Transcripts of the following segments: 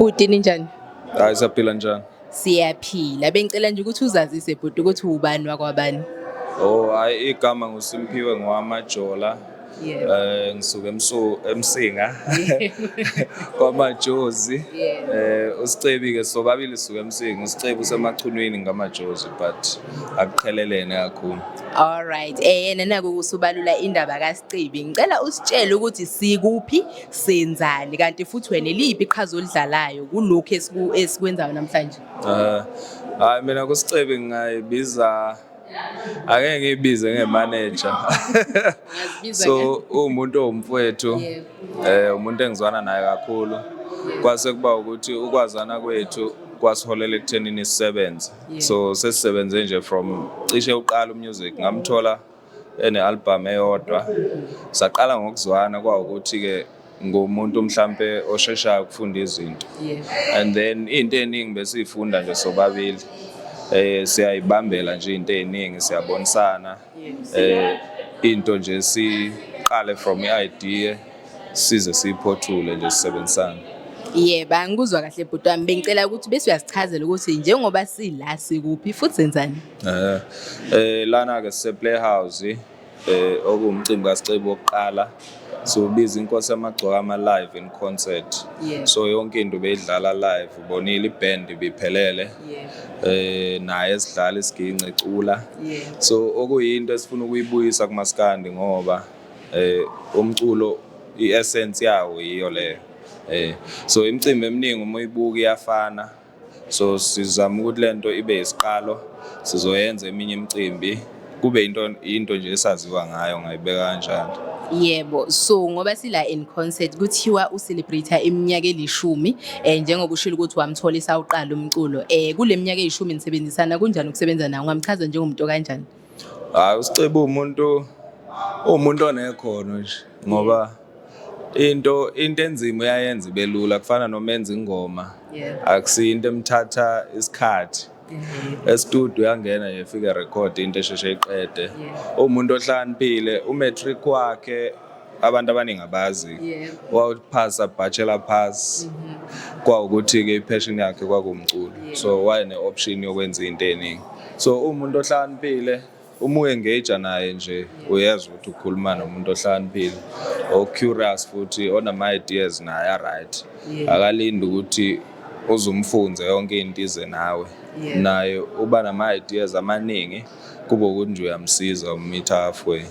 Bhuti, ninjani? Hayi, siyaphila, njani? Siyaphila. Bengicela nje ukuthi uzazise, bhuti, ukuthi ubani wakwabani. Oh, hayi, igama nguSimphiwe ngowamaJola. Ngisuka eMsinga kwaMajozi. USicebi ke, sobabili sisuka eMsinga. USicebi useMachunwini, ngamaJozi, but akuqhelelene kakhulu. All right. Yena naku kusubalula indaba kaSicebi. Ngicela usitshele ukuthi sikuphi, senzani, kanti futhi wena liphi iqhaza olidlalayo kulokhu esikwenzayo namhlanje? Hayi, mina kuSicebi ngingayibiza, ake ngiyibize nge-manager. Ungazibiza. So uwumuntu owumfowethu. Umuntu engizwana naye kakhulu. Kwase kuba ukuthi ukwazana kwethu kwasiholela ekuthenini sisebenze. So sesisebenze nje from cishe uqala umusic, ngamthola ene album eyodwa. Saqala ngokuzwana, kwawukuthi ke ngumuntu mhlambe osheshayo ukufunda izinto. And then into eningi besiyifunda nje sobabili. Siyayibambela nje into eziningi, siyabonisana. Into nje siqale from i-idea size siyiphothule nje sisebenzisana. Yebo, angikuzwa kahle, bhuti wami. Bengicela ukuthi bese uyasichazela ukuthi njengoba sila sikuphi futhi senzani? Lana ke sise Playhouse, okuwumcimbi kaSicebi wokuqala. Siwubiza Inkosi Yamagcokama Live in Concert. So yonke into beyidlala live, ubonile iband ibiphelele. Naye esidlala isiginci, ecula. So okuyinto esifuna ukuyibuyisa kumaskandi ngoba umculo i-essence yawo yiyo leyo. So imicimbi eminingi uma uyibuka iyafana. So sizama ukuthi lento ibe isiqalo, sizoyenza eminye imicimbi kube into nje esaziwa ngayo, ngayibeka kanjalo. Yebo, so ngoba sila in concert, kuthiwa ucelebrate iminyaka elishumi, njengoba ushilo ukuthi wamthola isawuqala umculo. Kule minyaka eyishumi nisebenzisana, kunjani ukusebenza nawe? Ungamchaza njengomuntu kanjani? Hayi, uSicebi umuntu onekhono nje, ngoba into enzima uyayenza ibe lula, kufana noma enza ingoma. Akusiyo into emthatha isikhathi. E-studio uyangena nje, efike record into esheshe iqede. Umuntu ohlakaniphile, umatric wakhe abantu abaningi abazi. Wawuphasa bachelor pass. Kwawukuthi ke i-passion yakhe kwakumculo. So waye ne-option yokwenza into eningi. So umuntu ohlakaniphile, uma u-engage naye nje uyezwa ukuthi ukhuluma nomuntu ohlakaniphile, o-curious futhi onama-ideas naye a-right. Akalindi ukuthi uzumfunze yonke into ize nawe. Naye uba nama-ideas amaningi, kube ukuthi nje uyamsiza, um-meet halfway.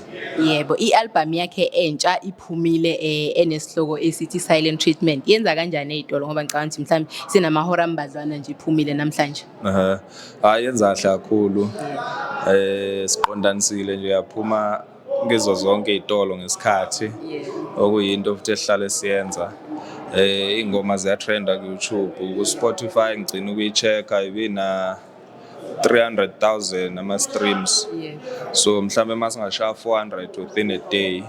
Yebo, i-album yakhe entsha iphumile, enesihloko esithi Silent Treatment. Yenza kanjani ezitolo, ngoba ngicabanga ukuthi mhlawumbe sinamahora ambadlwana nje iphumile namhlanje? Ehhe. Hayi, yenza kahle kakhulu. Siqondanisile nje, yaphuma kizo zonke izitolo ngesikhathi. Okuyinto futhi esihlale siyenza. Ingoma ziyatrenda ku YouTube, ku Spotify ngicina ukuyi-checka ibina 300,000 ama streams. So mhlambe masingashaya 400 within a day,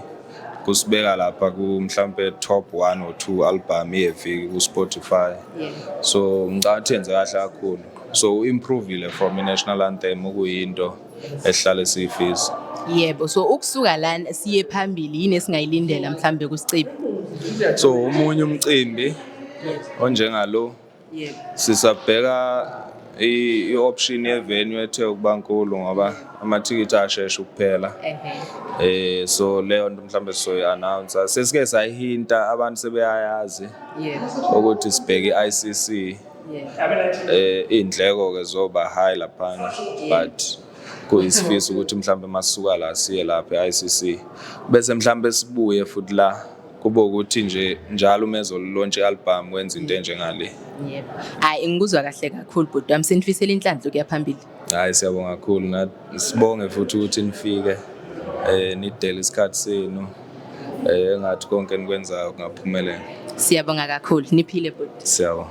kusibeka lapha ku mhlambe top 1 or 2 album yeviki ku Spotify. So ngicabanga ukuthi yenze kahle kakhulu. So u-improvile from i-National Anthem, okuyinto esihlale siyifisa. Yebo, so ukusuka lana siye phambili, yini esingayilindela mhlambe kuSicebi? So omunye umcimbi onjengalo, sisabheka i-option ye-venue ethe ukuba nkulu ngoba amathikithi asheshe ukuphela. So leyo nto mhlambe sizoyi-announce. Sesike sayihinta, abantu sebeyayazi ukuthi sibheke i-ICC. Iy'ndleko ke zoba high laphana, but kuyisifiso ukuthi mhlambe masisuka la siye lapha e-ICC, bese mhlambe sibuye futhi la, kube ukuthi nje njalo uma ezolaunch i-album wenza into enjengale. Yebo. Hayi, ngikuzwa kahle kakhulu, bhuti wami. Sinifisela inhlanhla kuya phambili. Hayi, siyabonga kakhulu, nathi sibonge futhi ukuthi nifike, nidele isikhathi senu, engathi konke enikwenzayo kungaphumelela. Siyabonga kakhulu. Niphile, bhuti. Siyabonga.